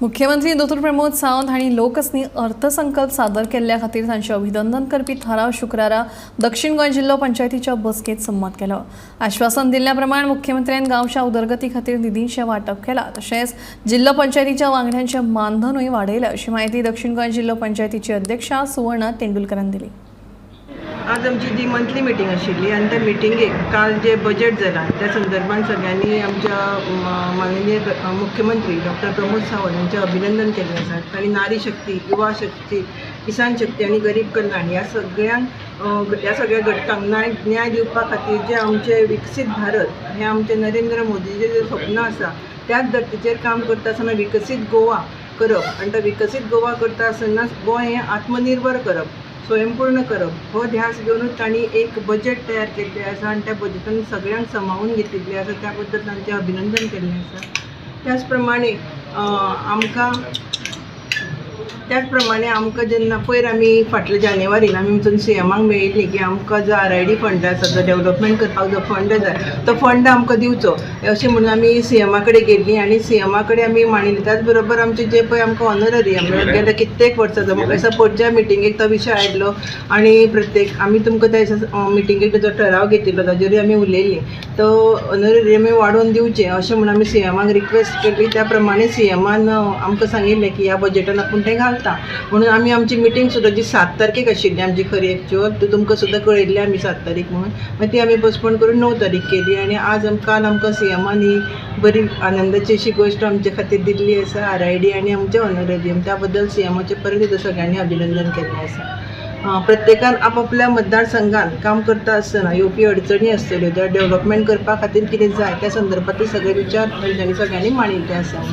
मुख्यमंत्री दोतोर प्रमोद सावंत हांणी लोकसनी अर्थसंकल्प सादर केल्ल्या खातीर तांचें अभिनंदन करपी थाराव शुक्रारा दक्षिण गोंय जिल्लो पंचायतीच्या बसकेंत संमत केलो. आश्वासन दिल्ल्या प्रमाण मुख्यमंत्र्यान गांवच्या उदरगती खातीर निधींचें वांटप केलां, तशेंच जिल्लो पंचायतीच्या वांगड्यांचें मानधनूय वाडयलें, अशी म्हायती दक्षिण गोंय जिल्लो पंचायतीची अध्यक्षा सुवर्णा तेंडुलकरान दिली. आज आमची जी मंथली मिटींग आशिल्ली आनी त्या मिटिंगेक काल जे बजेट जालां त्या संदर्भान सगळ्यांनी आमच्या माननीय मुख्यमंत्री डॉक्टर प्रमोद सावंत हांचें अभिनंदन केल्लें आसा. तांणी नारी शक्ती, युवा शक्ती, किसान शक्ती आनी गरीब कल्याण ह्या सगळ्यांक, ह्या सगळ्या घटकांक न्याय दिवपा खातीर जे आमचे विकसीत भारत हें आमचे नरेंद्र मोदीचें जें स्वप्न आसा, त्याच धर्तीचेर काम करता आसतना विकसीत गोवा करप आनी तो विकसीत गोवा करता आसतना गोंय हें आत्मनिर्भर करप, स्वयंपूर्ण करप हो ध्यास घेवनूच तांणी एक बजेट तयार केल्लें आसा आनी त्या बजेटान सगळ्यांक समावून घेतिल्लें आसा. त्या बद्दल तांचें अभिनंदन केल्लें आसा. त्याच प्रमाणे आमकां जेन्ना पयर आमी फाटल्या जानेवारीन आमी वचून सीएमाक मेळिल्ली की आमकां जो आरआयडी फंड आसा, जो डेवलपमेंट करपाक जो फंड जाय, तो फंड आमकां दिवचो अशें म्हणून आमी सीएमा कडेन गेल्लीं आनी सीएमा कडेन आमी मांडिल्ली. त्याच बरोबर आमचे जे पळय आमकां ऑनररियम गेल्या कित्येक वर्सां म्हाका दिसता पडच्या मिटिंगेक तो विशय आयलो आनी प्रत्येक आमी तुमकां त्या दिसा मिटिंगेक जो ठराव घेतिल्लो ताजेरूय आमी उलयल्लीं. तो ऑनररियम वाडोवन दिवचें अशें म्हणून आमी सीएमाक रिक्वेस्ट केली. त्या प्रमाणे सीएमान आमकां सांगिल्लें की ह्या बजेटान आपूण तें घालता म्हणून. आमी आमची मिटींग सुद्दां जी 7 तारखेक आशिल्ली आमची खरी एक्चुअल, ती तुमकां सुद्दां कळयल्ली आमी 7 तारीख म्हणून, मागीर ती आमी पोस्टपोन करून 9 तारीख केली. आनी आज काल आमकां सीएमान ही बरी आनंदाची अशी गोश्ट आमचे खातीर दिल्ली आसा, आरआयडी आनी आमचें ऑनररियम. त्या बद्दल सीएमाचें परत एकदां सगळ्यांनी अभिनंदन केल्लें आसा. प्रत्येकान आपापल्या मतदारसंघात काम करता आसतना येवपी अडचणी आसतल्यो, त्या डेवलपमेंट करपा खातीर कितें जाय, त्या संदर्भांतले सगळे विचार तांच्यांनी सगळ्यांनी मांडिल्ले आसा.